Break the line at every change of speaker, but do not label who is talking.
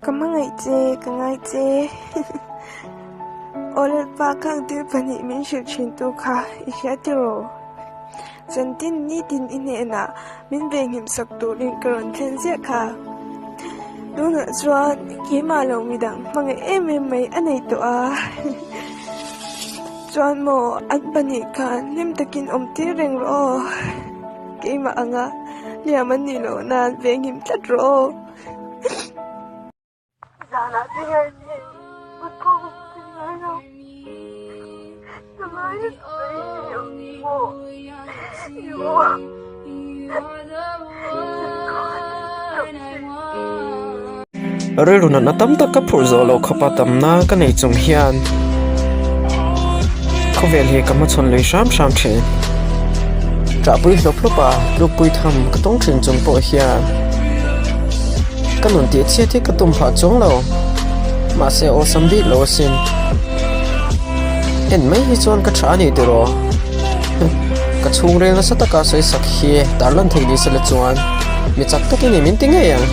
Ka hmangaih che, ka ngai che. Aw Lalpa, khang thil pahnih min hrilh thintu kha i hria tiraw? Zantin nitin i hnenah min venghim sak turin ka rawn thlen ziah kha. Tunah chuan keimah lo midang hmangaih em em mai a nei tawh a. Chuan maw an pahnih khan hlim takin awm tir reng rawh aw. Keimah anga hliam an nih loh nan venghim tlat rawh aw. Zanah te hian ni kut pawh ka hmu thei ngai lo. Ka ngai lutuk mai hi maw i aw.
Rilru natna tam tak ka phurh zawh loh khawpa tamna ka nei chung hian khawvel hi ka hmachhawn lui hram hram thin. Ṭahpui hlawp hlawp a, tlukpui tham ka tawng thin chung pawh hian ka nun tih chhiat hi ka tum phah chuang lo. Mahse awlsam bik lo asin. En mai hi chuan ka ṭha a ni tiraw? Ka chhungril nasa taka sawi sak hi tarlan thei ni sela chuan mi chak takin i min ti ngei ang.